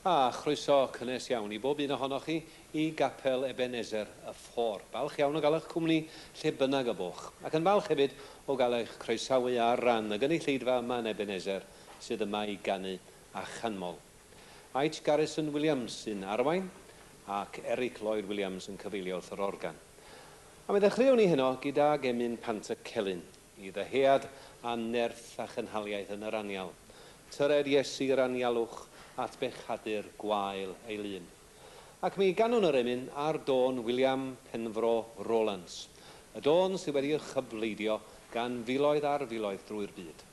A chroeso cynnes iawn i bob un ohonoch chi i Gapel Ebenezer y Ffôr. Balch iawn o gael eich cwmni lle bynnag y boch. Ac yn falch hefyd o gael eich croesawu ar ran y gynulleidfa yma yn Ebenezer sydd yma i ganu a chanmol. H. Garrison Williams sy'n arwain ac Eric Lloyd Williams yn cyfeilio wrth yr organ. A mi ddechreuwn ni heno gydag emyn Pantycelyn i ddyhead a nerth a chynhaliaeth yn yr anial. Tyred Iesu yr anialwch at bechadur gwael ei lun. Ac mi ganwn yr emyn ar dôn William Penfro Rowlands, y dôn sydd wedi ei chyfleidio gan filoedd ar filoedd drwy'r byd.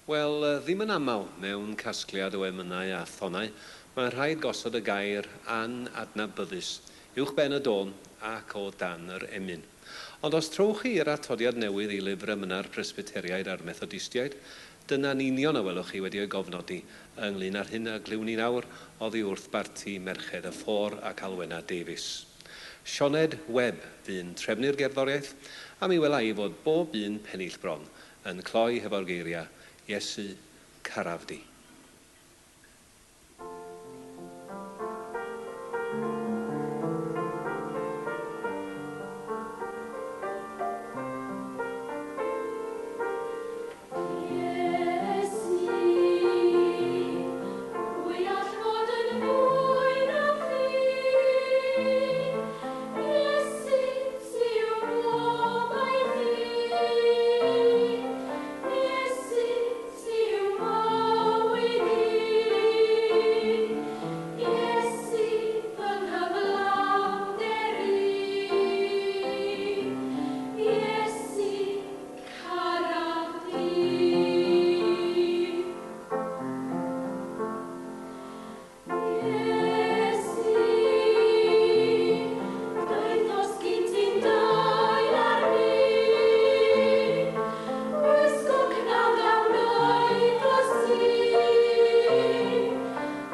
Wel, ddim yn aml mewn casgliad o emynau a thonau, mae'n rhaid gosod y gair anadnabyddus uwchben y dôn ac o dan yr emyn. Ond os trowch chi i'r atodiad newydd i lyfr emynau'r Presbyteriaid a'r Methodistiaid, dyna'n union a welwch chi wedi ei gofnodi ynglyn â'r hyn a glywn ni nawr oddi wrth barti Merched y Ffôr ac Alwena Davies. Sioned Webb fu'n trefnu'r gerddoriaeth, a mi wela i fod bob un pennill bron yn cloi hefo'r geiriau, Iesu, caraf di. Iesu, pwy all fod yn fwy na thi? Iesu, ti yw gobaith i. Iesu, ti yw mywyd i. Iesu, fy nghyflawnder i. Iesu, caraf di. Iesu, daethost gynt i'n dail ar mi, Gwisgo cnawd a wnaethost ti,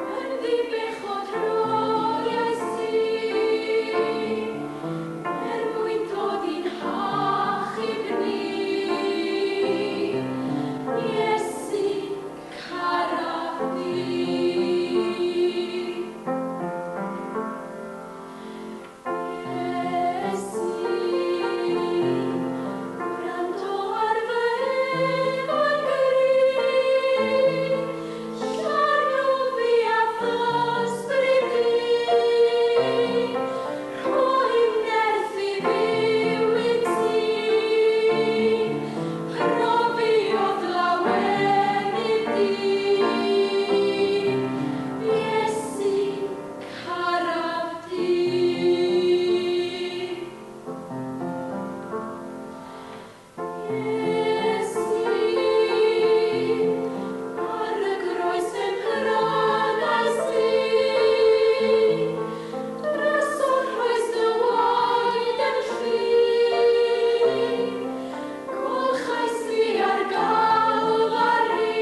Yn ddibechod rhodiaist ti, Er mwyn dod i'n hachub ni. Iesu, caraf di. Iesu, gwrando ar fy enw'n gry, Llanw fi â th'ysbryd di, Rhoi nerth i fyw i ti, Profi o'th lawenydd di. Iesu, caraf di. Iesu, ar y groes fe'm prynaist di, Drosodd rhoist dy waed yn lli, Golchais fi ar Galfari,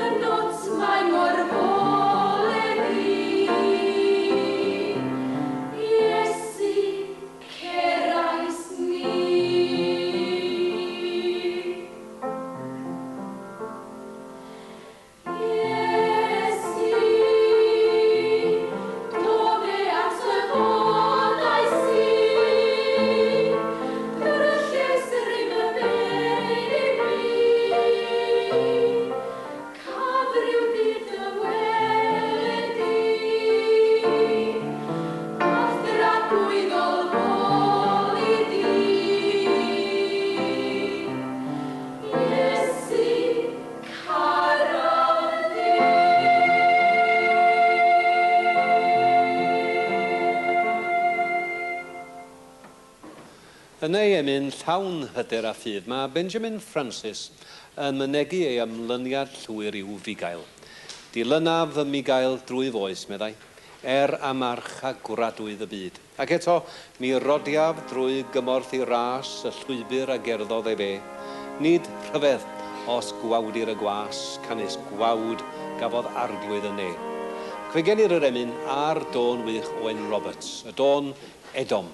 Ynot mae ngorfoledd i. Iesu, cerais ni. Iesu, dofe at y bodau i, Drylliais rym y byd i mi, Caf ryw ddydd dy weled di, A'th dragwyddol foli di. Iesu, caraf di. Yn ei emyn llawn hyder a ffydd, mae Benjamin Francis yn mynegi ei ymlyniad llwyr i'w fugail. Dilynaf fy mugail drwy foes, meddai, er amarch a gwradwydd y byd. Ac eto, mi rodiaf drwy gymorth i ras y llwybr a gerddodd efe. Nid rhyfedd os gwawdir y gwas, canys gwawd gafodd arglwydd y ne. Ac fe genir yr emyn ar dôn wych Owen Roberts, y dôn Edom.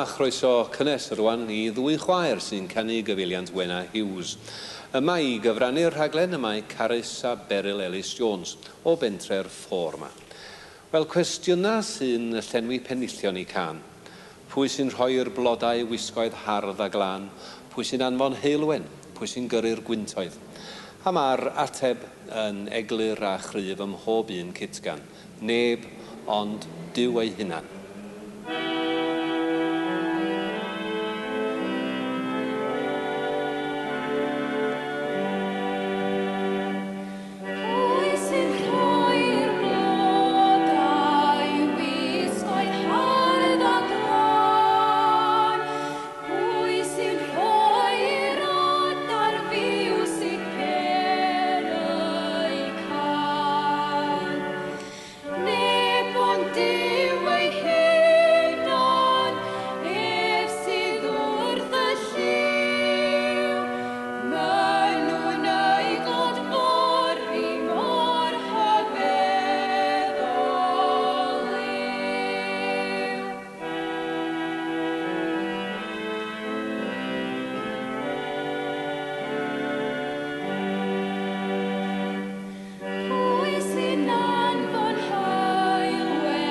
chroeso cynnes rwan i ddwy chwaer sy'n canu gyfeiliant Wena Hughes. Yma i gyfrannu'r rhaglen y mae Carys a Beryl Ellis Jones o bentre'r Ffôr 'ma. Wel, cwestiynau sy'n llenwi penillion i cân. Pwy sy'n rhoi'r blodau wisgoedd hardd a glân? Pwy sy'n anfon heulwen? Pwy sy'n gyrru'r gwyntoedd? A mae'r ateb yn eglur a chryf ym mhob un cytgan. Neb ond Duw ei hunan. Pwy sy'n rhoi'r blodau wisgoedd hardd a glân? Pwy sy'n rhoi'r adar fiwsig per eu cân? Neb ond Duw ei hunan, ef sydd wrth y llyw. Maen nhw'n ei glodfori mor rhyfeddol yw. Pwy sy'n anfon heulwen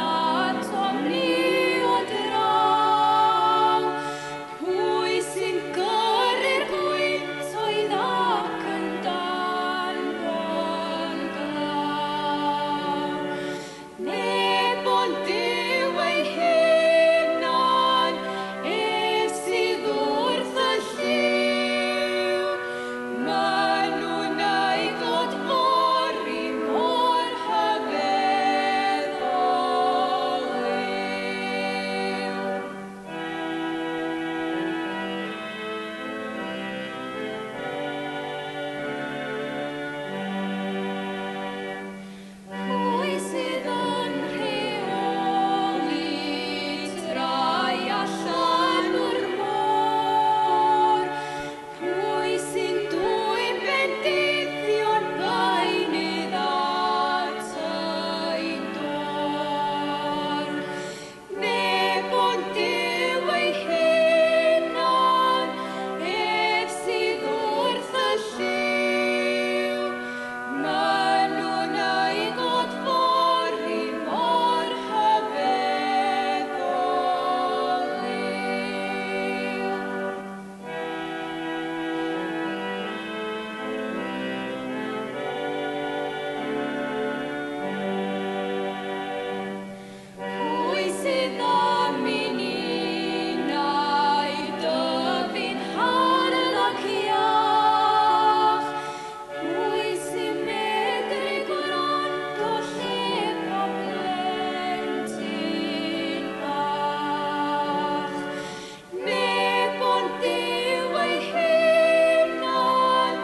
atom ni o draw? Pwy sy'n gyrru'r gwyntoedd ac yn danfon glaw? Neb ond Duw ei hunan, ef sydd wrth y llyw. Maen nhw'n ei glodfori mor rhyfeddol yw. Pwy sydd yn rheoli trai allan o'r môr? Pwy sy'n dwyn bendithion beunydd at ein dor? Neb ond Duw ei hunan, ef sydd wrth y llyw. Maen nhw'n ei glodfori mor rhyfeddol yw. Pwy sydd am i ninnau dyfu'n hardd ac iach? Pwy sy'n medru gwrando lle bo plentyn bach? Neb ond Duw ei hunan,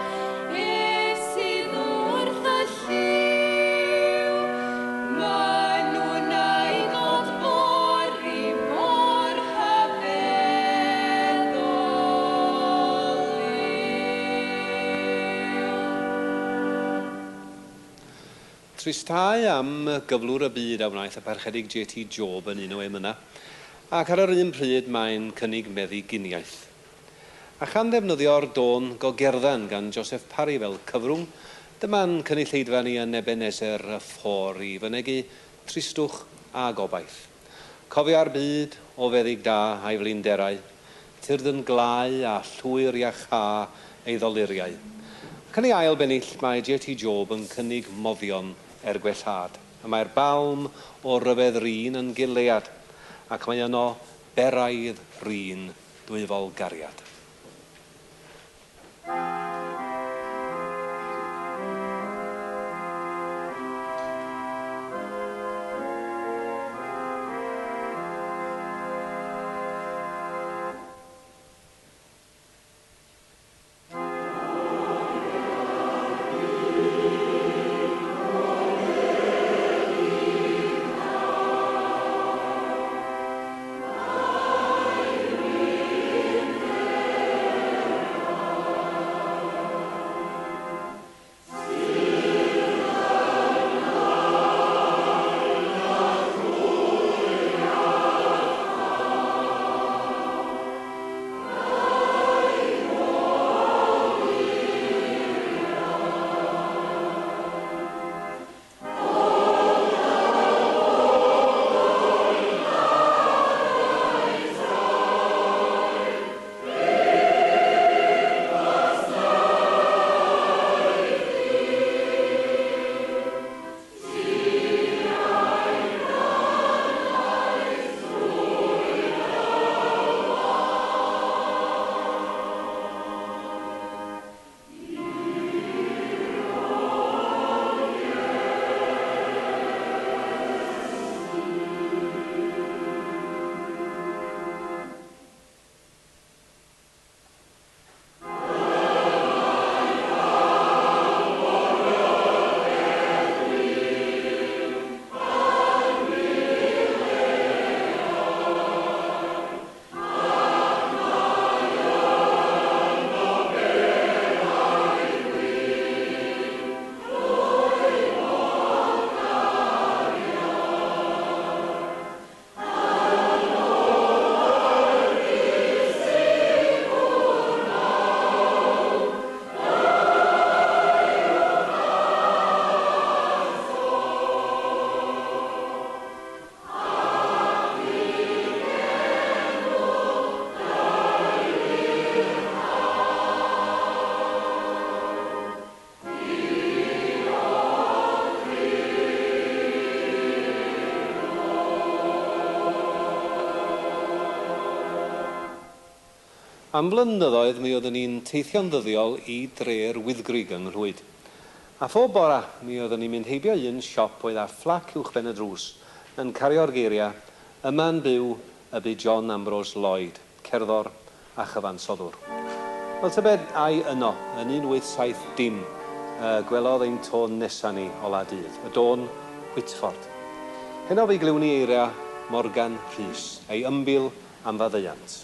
ef sydd wrth y llyw. Maen nhw'n ei glodfori mor rhyfeddol yw. Tristau am gyflwr y byd a wnaeth y Parchedig J.T. Job yn un o emynau, ac ar yr un pryd mae'n cynnig meddyginiaeth. A chan ddefnyddio'r dôn gogerddan gan Joseph Parry fel cyfrwng, dyma'n cynulleidfa ni yn Ebenezer y Ffôr i fynegi tristwch a gobaith. Cofia'r byd o feddyg da a'i flinderau, tyrd yn glau a llwyr iachâ ei ddoluriau. Ac yn ei ail bennill mae J.T. Job yn cynnig moddion er gwellhad. Y mae'r balm o ryfedd rin yn Gilead, ac mae yno beraidd rin dwyfol gariad. Amen. Am flynyddoedd mi oeddwn i'n teithio'n ddyddiol i Dre'r Wyddgrug yng Nghlwyd. A phob bora mi oeddwn i'n mynd heibio un siop oedd â phlac uwchben y drws yn cario'r geiriau, 'Yma'n byw y bu John Ambrose Lloyd, cerddor a chyfansoddwr'. Wel tybed ai yno, yn 1870, y gwelodd ein tôn nesa ni ola dydd, y dôn Whitford. Heno fe glywn ni eiriau Morgan Rhys, ei ymbil am faddeuant.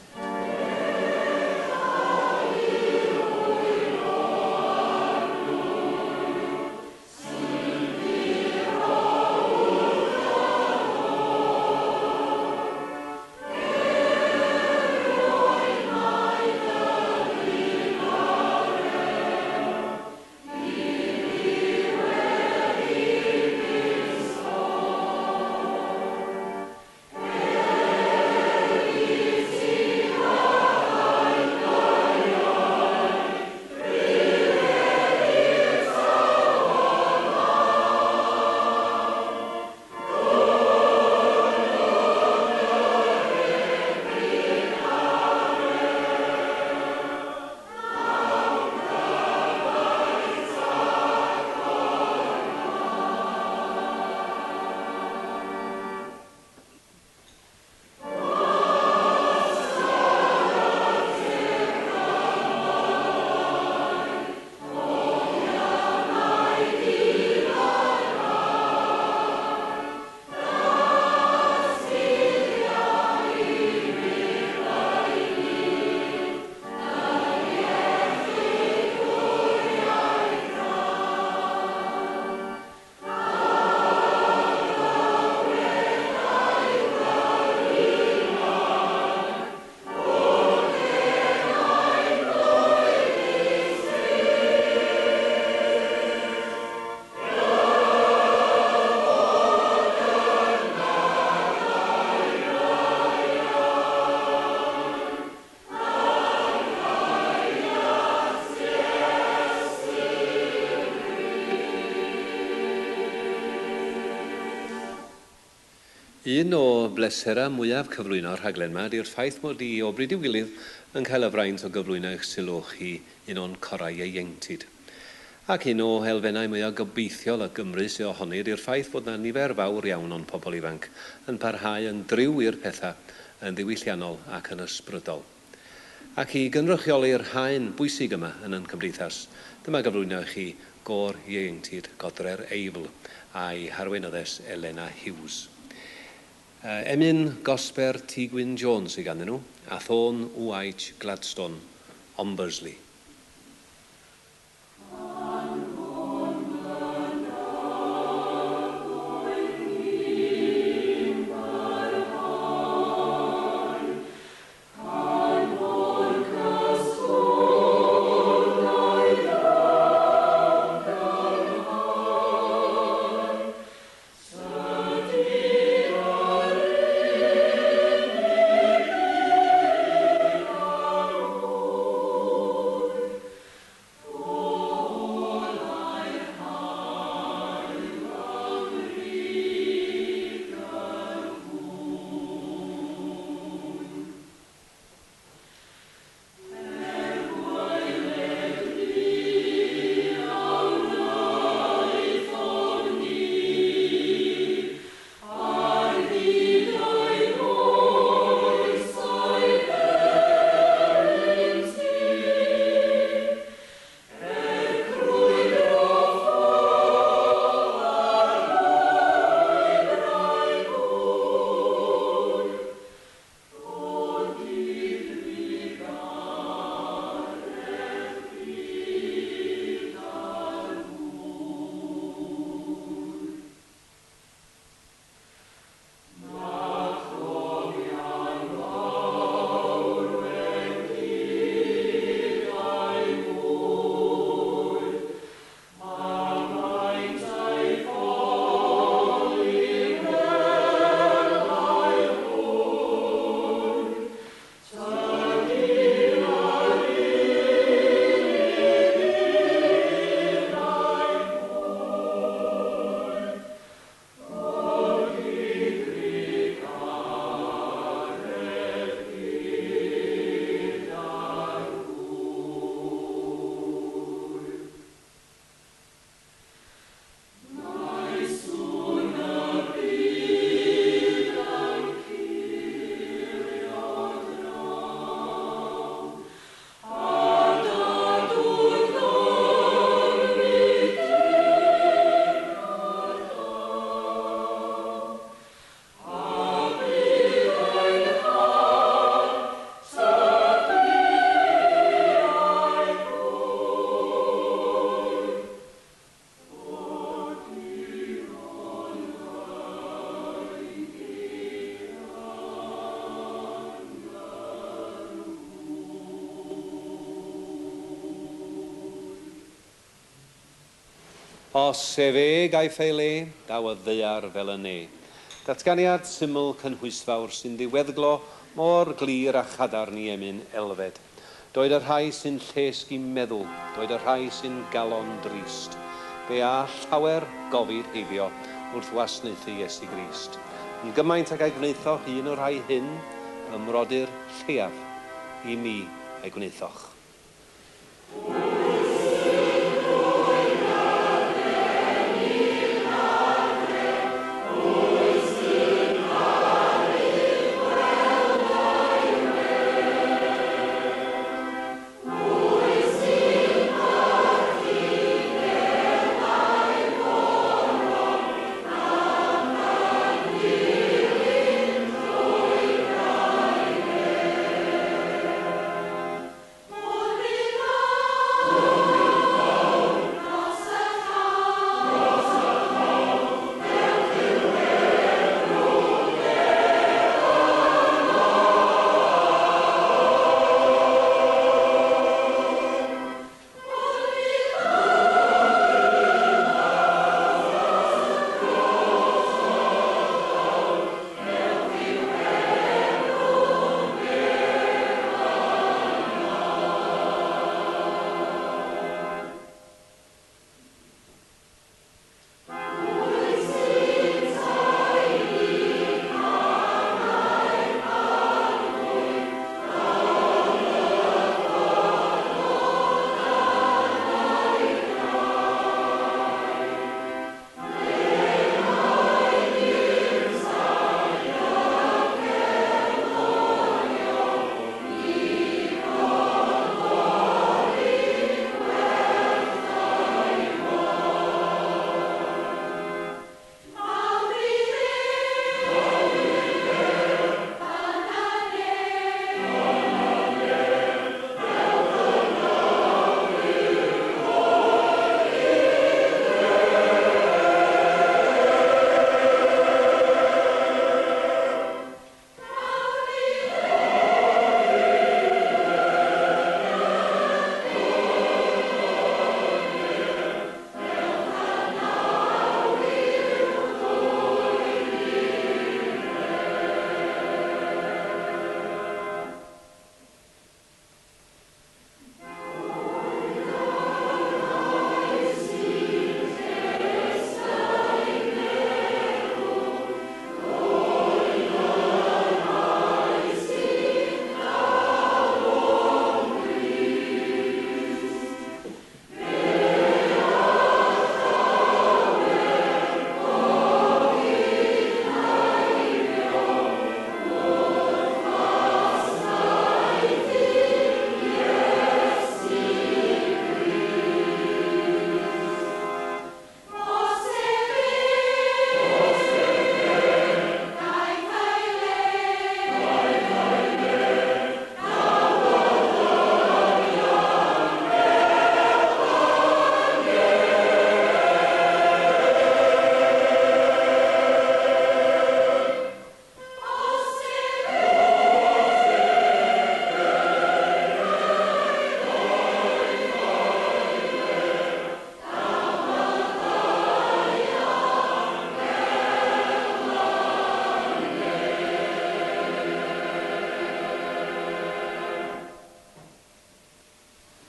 Un o bleserau mwyaf cyflwyno'r rhaglen yma ydy'r ffaith mod i o bryd i'w gilydd yn cael y fraint o gyflwyno eich sylw chi un o'n corau ieuenctid. Ac un o elfennau mwyaf gobeithiol y Gymru sydd ohoni ydy'r ffaith bod 'na nifer fawr iawn o'n pobl ifanc yn parhau yn driw i'r pethau yn ddiwylliannol ac yn ysbrydol. Ac i gynrychioli'r haen bwysig yma yn ein cymdeithas, dyma gyflwyno i chi Gôr Ieuenctid Godre'r Eifl a'i harweinyddes Elena Hughes. Emyn Gosber T Gwyn Jones sydd ganddyn nhw, a thôn UH Gladstone, Ombersley. Os ef e gaiff ei le, daw y ddaear fel y ne. Datganiad syml cynhwysfawr sy'n ddiweddglo mor glir a chadarn i emyn Elfed. Doed y rhai sy'n llesg i meddwl, doed y rhai sy'n galon drist. Fe all llawer gofid heibio wrth wasanaethu Iesu Grist. Yn gymaint ag a'i gwnaethoch un o'r rhai hyn, fy mrodyr lleiaf, i mi a'i gwnaethoch.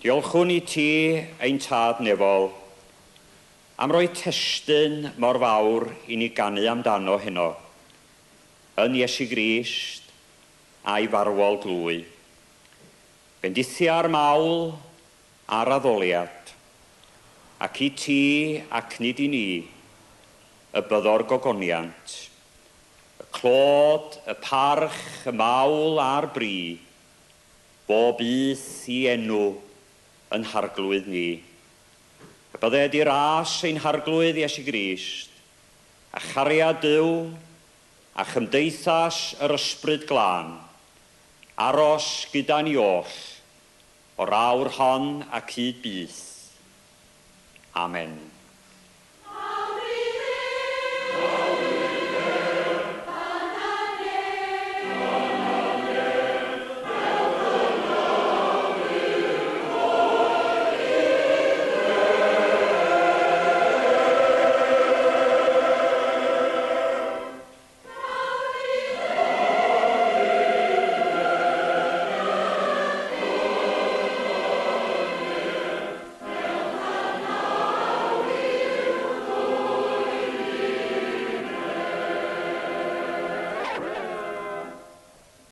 Diolchwn i ti, ein tad nefol, am roi testun mor fawr i ni ganu amdano heno, yn Iesu Grist a'i farwol glwy. Bendithia'r mawl a'r addoliad, ac i ti ac nid i ni, y byddo'r gogoniant, y clod, y parch, y mawl a'r bri, bob byth i enw yn harglwydd ni. Y bydded i ras ein harglwydd Iesu Grist, a chariad Duw, a chymdeithas yr ysbryd glân, aros gyda ni oll, o'r awr hon ac hyd byth. Amen.